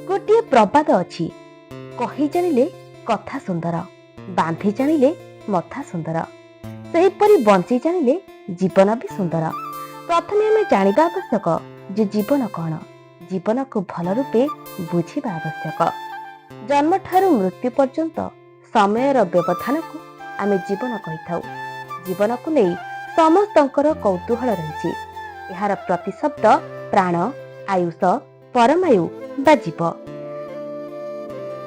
ଗୋଟିଏ ପ୍ରବାଦ ଅଛି, କହି ଜାଣିଲେ କଥା ସୁନ୍ଦର, ବାନ୍ଧି ଜାଣିଲେ ମଥା ସୁନ୍ଦର, ସେହିପରି ବଞ୍ଚି ଜାଣିଲେ ଜୀବନ ବି ସୁନ୍ଦର। ପ୍ରଥମେ ଆମେ ଜାଣିବା ଆବଶ୍ୟକ ଯେ ଜୀବନ କ'ଣ। ଜୀବନକୁ ଭଲ ରୂପେ ବୁଝିବା ଆବଶ୍ୟକ। ଜନ୍ମଠାରୁ ମୃତ୍ୟୁ ପର୍ଯ୍ୟନ୍ତ ସମୟର ବ୍ୟବଧାନକୁ ଆମେ ଜୀବନ କହିଥାଉ। ଜୀବନକୁ ନେଇ ସମସ୍ତଙ୍କର କୌତୂହଳ ରହିଛି। ଏହାର ପ୍ରତିଶବ୍ଦ ପ୍ରାଣ, ଆୟୁଷ, ପରମାୟୁ ବା ଜୀବ।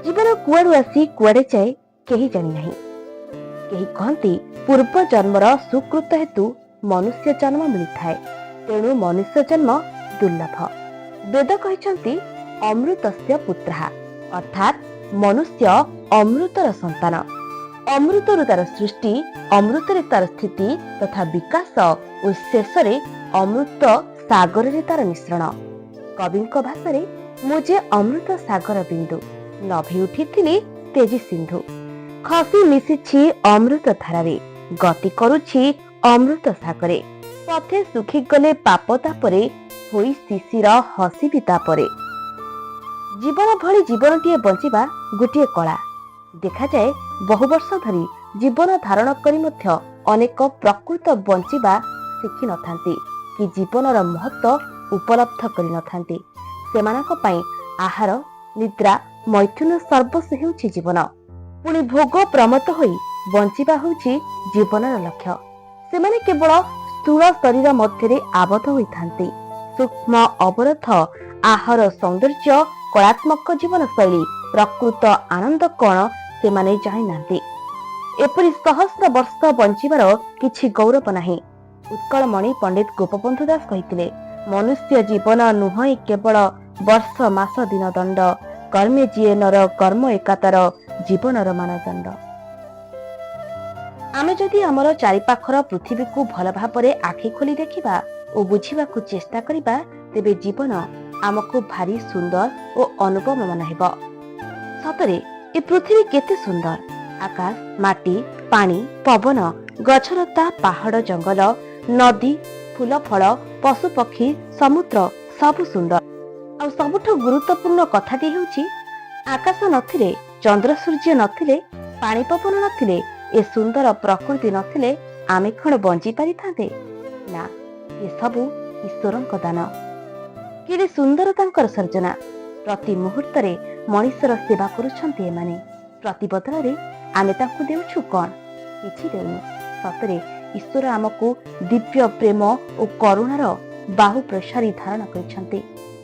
ଜୀବନ କୁଆଡୁ ଆସି କୁଆଡେ ଯାଏ, କେହି ଜାଣିନାହିଁ। କେହି କହନ୍ତି, ପୂର୍ବ ଜନ୍ମର ସୁକୃତ ହେତୁ ମନୁଷ୍ୟ ଜନ୍ମ ମିଳିଥାଏ, ତେଣୁ ମନୁଷ୍ୟ ଜନ୍ମ ଦୁର୍ଲଭ। ବେଦ କହିଛନ୍ତି, "ଅମୃତସ୍ୟ ପୁତ୍ରାଃ", ଅର୍ଥାତ୍ ମନୁଷ୍ୟ ଅମୃତର ସନ୍ତାନ। ଅମୃତରୁ ତାର ସୃଷ୍ଟି, ଅମୃତରେ ତାର ସ୍ଥିତି ତଥା ବିକାଶ ଓ ଶେଷରେ ଅମୃତ ସାଗରରେ ତାର ମିଶ୍ରଣ। କବିଙ୍କ ଭାଷାରେ, "ମୁଁ ଯେ ଅମୃତ ସାଗର ବିନ୍ଦୁ, ଲଭି ଉଠିଥିଲି ତେଜି ସିନ୍ଧୁ, ଖସି ମିଶିଛି ଅମୃତ ଧାରାରେ, ଗତି କରୁଛି ଅମୃତ ସାଗରେ, ପଥେ ଶୁଖିଗଲେ ପାପ ତାପରେ, ହୋଇ ଶିଶିର ହସିବି ତାପରେ।" ଜୀବନ ଭଳି ଜୀବନଟିଏ ବଞ୍ଚିବା ଗୋଟିଏ କଳା। ଦେଖାଯାଏ, ବହୁ ବର୍ଷ ଧରି ଜୀବନ ଧାରଣ କରି ମଧ୍ୟ ଅନେକ ପ୍ରକୃତ ବଞ୍ଚିବା ଶିଖିନଥାନ୍ତି କି ଜୀବନର ମହତ୍ଵ ଉପଲବ୍ଧ କରିନଥାନ୍ତି। ସେମାନଙ୍କ ପାଇଁ ଆହାର, ନିଦ୍ରା, ମୈଥୁନ ସର୍ବସ୍ୱ ହେଉଛି ଜୀବନ। ପୁଣି ଭୋଗ ପ୍ରମତ୍ତ ହୋଇ ବଞ୍ଚିବା ହେଉଛି ଜୀବନର ଲକ୍ଷ୍ୟ। ସେମାନେ କେବଳ ସ୍ଥୂଳ ଶରୀର ମଧ୍ୟରେ ଆବଦ୍ଧ ହୋଇଥାନ୍ତି। ସୂକ୍ଷ୍ମ ଅବରୋଧ, ଆହାର, ସୌନ୍ଦର୍ଯ୍ୟ, କଳାତ୍ମକ ଜୀବନଶୈଳୀ, ପ୍ରକୃତ ଆନନ୍ଦ କଣ ସେମାନେ ଜାଣିନାହାନ୍ତି। ଏପରି ସହସ୍ର ବର୍ଷ ବଞ୍ଚିବାର କିଛି ଗୌରବ ନାହିଁ। ଉତ୍କଳମଣି ପଣ୍ଡିତ ଗୋପବନ୍ଧୁ ଦାସ କହିଥିଲେ, "ମନୁଷ୍ୟ ଜୀବନ ନୁହଁ କେବଳ ବର୍ଷ ମାସ ଦିନ ଦଣ୍ଡ, କର୍ମେ ଯିଏ ନର କର୍ମ ଏକା ତାର ଜୀବନର ମାନଦଣ୍ଡ।" ଆମେ ଯଦି ଆମର ଚାରିପାଖର ପୃଥିବୀକୁ ଭଲ ଭାବରେ ଆଖି ଖୋଲି ଦେଖିବା ଓ ବୁଝିବାକୁ ଚେଷ୍ଟା କରିବା, ତେବେ ଜୀବନ ଆମକୁ ଭାରି ସୁନ୍ଦର ଓ ଅନୁପମ ମନେ ହେବ। ସତରେ ଏ ପୃଥିବୀ କେତେ ସୁନ୍ଦର! ଆକାଶ, ମାଟି, ପାଣି, ପବନ, ଗଛଲତା, ପାହାଡ଼, ଜଙ୍ଗଲ, ନଦୀ, ଫୁଲ, ଫଳ, ପଶୁପକ୍ଷୀ, ସମୁଦ୍ର ସବୁ ସୁନ୍ଦର। ଆଉ ସବୁଠୁ ଗୁରୁତ୍ୱପୂର୍ଣ୍ଣ କଥାଟି ହେଉଛି, ଆକାଶ ନଥିଲେ, ଚନ୍ଦ୍ର ସୂର୍ଯ୍ୟ ନଥିଲେ, ପାଣି ପବନ ନଥିଲେ, ଏ ସୁନ୍ଦର ପ୍ରକୃତି ନଥିଲେ ଆମେ କଣ ବଞ୍ଚି ପାରିଥାନ୍ତେ? ନା, ଏସବୁ ଈଶ୍ୱରଙ୍କ ଦାନ। କେଡ଼େ ସୁନ୍ଦର ତାଙ୍କର ସର୍ଜନା! ପ୍ରତି ମୁହୂର୍ତ୍ତରେ ମଣିଷର ସେବା କରୁଛନ୍ତି ଏମାନେ। ପ୍ରତିବଦଳରେ ଆମେ ତାଙ୍କୁ ଦେଉଛୁ କଣ? କିଛି ଦେଉନୁ। ସତରେ ଈଶ୍ୱର ଆମକୁ ଦିବ୍ୟ ପ୍ରେମ ଓ କରୁଣାର ବାହୁ ପ୍ରସାରୀ ଧାରଣ କରିଛନ୍ତି।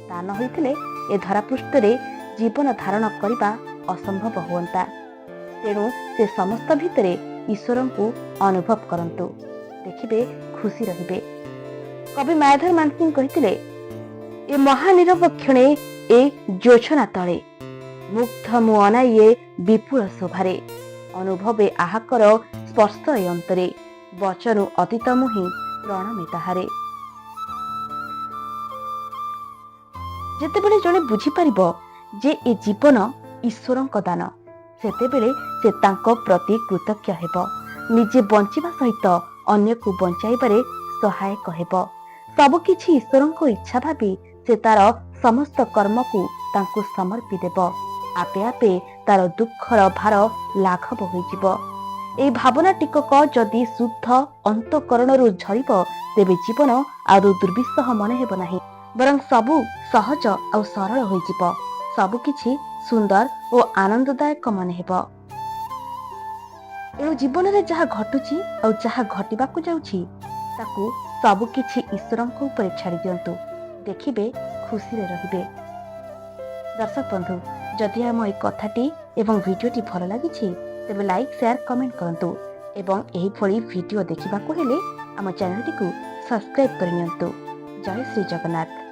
ତା ନ ହୋଇଥିଲେ ଏ ଧରାପୃଷ୍ଠରେ ଜୀବନ ଧାରଣ କରିବା ଅସମ୍ଭବ ହୁଅନ୍ତା। ତେଣୁ ସେ ସମସ୍ତ ଭିତରେ ଈଶ୍ୱରଙ୍କୁ ଅନୁଭବ କରନ୍ତୁ, ଦେଖିବେ ଖୁସି ରହିବେ। କବି ମାୟାଧର ମାନସିଂହ କହିଥିଲେ, "ଏ ମହାନୀରବ କ୍ଷଣେ, ଏ ଜୋଛନା ତଳେ, ମୁଗ୍ଧ ମୁଁ ଅନାଇଏ ବିପୁଳ ଶୋଭାରେ, ଅନୁଭବେ ଆହାକର ସ୍ପର୍ଶ ଏ ଅନ୍ତରେ, ବଚନୁ ଅତୀତ ମୁହିଁ ପ୍ରଣମେ ତାହାରେ।" ଯେତେବେଳେ ଜଣେ ବୁଝିପାରିବ ଯେ ଏ ଜୀବନ ଈଶ୍ୱରଙ୍କ ଦାନ, ସେତେବେଳେ ସେ ତାଙ୍କ ପ୍ରତି କୃତଜ୍ଞ ହେବ। ନିଜେ ବଞ୍ଚିବା ସହିତ ଅନ୍ୟକୁ ବଞ୍ଚାଇବାରେ ସହାୟକ ହେବ। ସବୁକିଛି ଈଶ୍ୱରଙ୍କ ଇଚ୍ଛା ଭାବି ସେ ତାର ସମସ୍ତ କର୍ମକୁ ତାଙ୍କୁ ସମର୍ପି ଦେବ। ଆପେ ଆପେ ତାର ଦୁଃଖର ଭାର ଲାଘବ ହୋଇଯିବ। ଏହି ଭାବନା ଟିକକ ଯଦି ଶୁଦ୍ଧ ଅନ୍ତଃକରଣରୁ ଝରିବ, ତେବେ ଜୀବନ ଆଉ ଦୁର୍ବିସହ ମନେ ହେବ ନାହିଁ, ବରଂ ସବୁ ସହଜ ଆଉ ସରଳ ହୋଇଯିବ। ସବୁକିଛି ସୁନ୍ଦର ଓ ଆନନ୍ଦଦାୟକ ମନେ ହେବ। ଏଣୁ ଜୀବନରେ ଯାହା ଘଟୁଛି ଆଉ ଯାହା ଘଟିବାକୁ ଯାଉଛି, ତାକୁ ସବୁକିଛି ଈଶ୍ୱରଙ୍କ ଉପରେ ଛାଡ଼ି ଦିଅନ୍ତୁ। ଦେଖିବେ, ଖୁସିରେ ରହିବେ। ଦର୍ଶକ ବନ୍ଧୁ, ଯଦି ଆମ ଏହି କଥାଟି ଏବଂ ଭିଡ଼ିଓଟି ଭଲ ଲାଗିଛି, ତେବେ ଲାଇକ୍, ସେୟାର, କମେଣ୍ଟ କରନ୍ତୁ ଏବଂ ଏହିଭଳି ଭିଡ଼ିଓ ଦେଖିବାକୁ ହେଲେ ଆମ ଚ୍ୟାନେଲଟିକୁ ସବସ୍କ୍ରାଇବ୍ କରିନିଅନ୍ତୁ। ଜୟ ଶ୍ରୀ ଜଗନ୍ନାଥ।